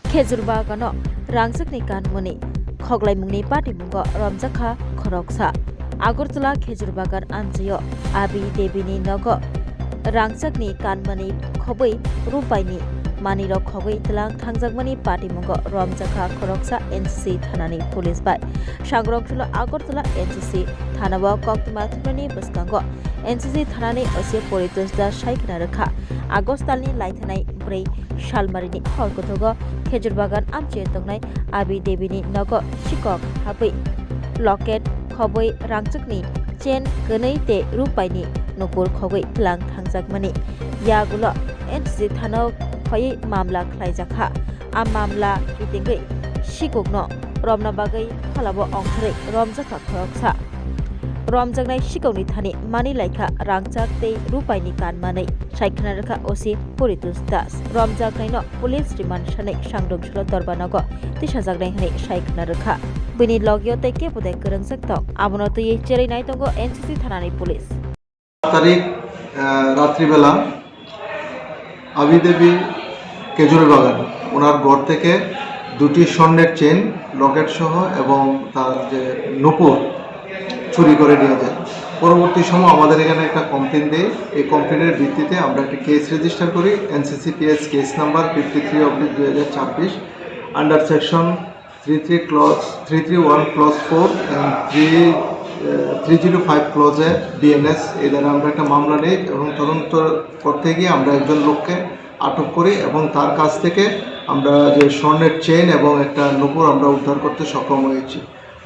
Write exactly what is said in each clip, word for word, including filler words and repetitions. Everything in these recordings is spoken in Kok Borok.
Khejur bagano rangchakni kanmani khoglaimungni patimungo romjakha khoroksa. Agartala Khejur bagan amchaio Abi Debini nogo rangchakni kanmani khobwi rupaini manwirok khogwi tlang thangjakmani patimungo romjakha khoroksa N C C thanani police bai. Sangrongchalo Agartala N C C thanao koktwma thumnani bwskango N C C thanani O C Poritos Das sai khna rwkha. August talni laithanai bwrwi salmarini hor kothogo Khejur bagan amchaio tongnai Abi Debini nogo sikok habwi locket khobwi rangchakni chain kwnwi tei rupaini nupur khogwi tlang thangjakmani yagulo N C C thanao phaiwi mamla khlaijakha. A mamla kitingwi sikokno romna bagwi pholabo ongkhorwi romjakha khoroksa. Romjaknai sikokni thani manwi laikha rangchak tei rupaini kan manwi, sai khna rwkha O C Poritos Das. Romjaknaino police remand sanwi Sangrongchalo dorba nogo tisajaknai hwnwi sai khna rwkha. Bini logio tei kebo de kwrwngjak tong, abono twiwi cherwi nai tongo N C C thanani police. তারিখ, আহ, রাত্রিবেলা আবি দেবী খেজুরি বাগান, ওনার ঘর থেকে দুটি স্বর্ণের চেইন, লকেট সহ এবং তার যে নূপুর চুরি করে নিয়ে যায়। পরবর্তী সময় আমাদের এখানে একটা কমপ্লেন দেয়। এই কমপ্লেনের ভিত্তিতে আমরা একটা কেস রেজিস্টার করি, NCCPS case number fifty three oblique দুই হাজার ছাব্বিশ, under section three three clause, three three one clause four and three, three zero five ক্লজে বিএনএস, এই ধারা আমরা একটা মামলা নেই এবং তদন্ত করতে গিয়ে আমরা একজন লোককে আটক করি এবং তার কাছ থেকে আমরা যে স্বর্ণের চেইন এবং একটা নূপুর আমরা উদ্ধার করতে সক্ষম হয়েছি।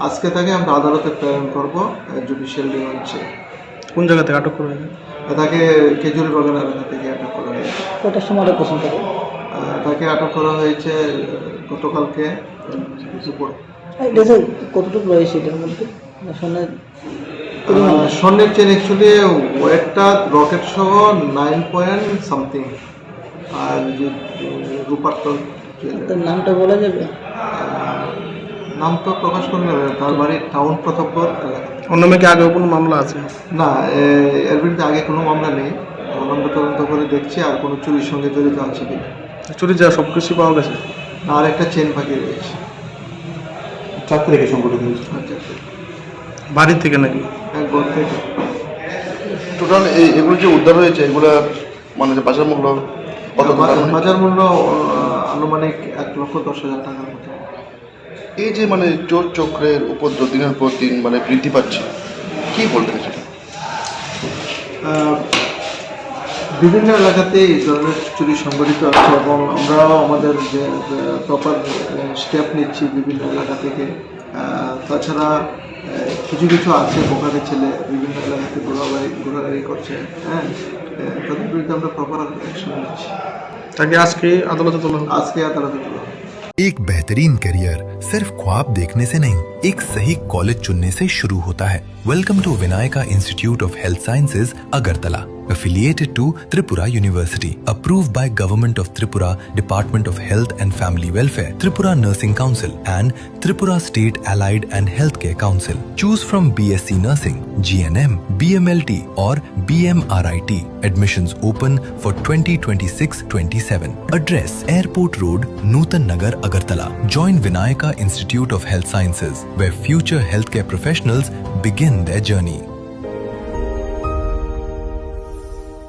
আজকে তাকে আমরা আদালতে প্রেরণ করব, আহ, জুডিশিয়াল রিমান্ডে। কোন জায়গা থেকে আটক করা হয়েছে? তাকে খেজুরি বাগান এলাকা থেকে আটক করা হয়েছে। কটার সময় আটক করছেন তাকে? আহ, তাকে আটক করা হয়েছে গতকালকে, আহ, দুপুর। এই, এটা কতটুকু রয়েছে এটার মধ্যে? না, স্বর্ণের আহ, পরিমাণটা? স্বর্ণের চেন অ্যাকচুয়ালি ওয়েটটা রকেট সহ নাইন পয়েন্ট সামথিং। আর যে, উম, রূপার তো জুয়েলারি। তার নামটা বলা যাবে? আহ, নাম তো প্রকাশ করা যাবে না। তার বাড়ি টাউন প্রতাপগড় এলাকা। ওর নামে কি আগেও কোনো মামলা আছে? না, এ, এর বিরুদ্ধে আগে কোনো মামলা নেই। এখন আমরা তদন্ত করে দেখছি আর কোনো চুরির সঙ্গে জড়িত আছে কিনা। চুরি যা সব কিছু পাওয়া গেছে? না, আর একটা চেন বাকি রয়েছে। চার তারিখে সংঘটিত হয়েছে। আচ্ছা, আচ্ছা। বাড়ি থেকে নাকি? হ্যাঁ, ঘর থেকে। টোটাল এই, এগুলো যে উদ্ধার হয়েছে, এগুলো মানে যে বাজার মূল্য কত? বাজার, বাজার মূল্য, আহ, আনুমানিক এক লক্ষ দশ হাজার টাকার মতো। এই যে মানে চোর চক্রের উপদ্রব দিনের পর দিন মানে বৃদ্ধি পাচ্ছে, কি বলবেন সেটা? আহ, বিভিন্ন এলাকাতে এই ধরনের চুরি সংঘটিত আছে এবং আমরাও আমাদের যে, আহ, প্রপার, আহ, স্টেপ নিচ্ছি বিভিন্ন এলাকা থেকে। আহ, তাছাড়া, আহ, কিছু কিছু আছে বোকাটে ছেলে বিভিন্ন এলাকাতে ঘোরাঘুরি, ঘোরাঘুরি করছে, হ্যাঁ, আহ, তাদের বিরুদ্ধে আমরা প্রপার অ্যাকশন নিচ্ছি। তাকে আজকে আদালতে তোলা হবে? আজকে আদালতে তোলা হবে। एक बेहतरीन करियर सिर्फ ख्वाब देखने से नहीं, एक सही कॉलेज चुनने से शुरू होता है। Welcome to Vinayaka Institute of Health Sciences, Agartala, affiliated to Tripura University, approved by Government of Tripura, Department of Health and Family Welfare, Tripura Nursing Council, and Tripura State Allied and Healthcare Council. Choose from B S C Nursing, G N M, B M L T, or B M R I T. Admissions open for twenty twenty-six twenty-seven. Address: Airport Road, Nutan Nagar, Agartala. Join Vinayaka Institute of Health Sciences, where future healthcare professionals begin their journey.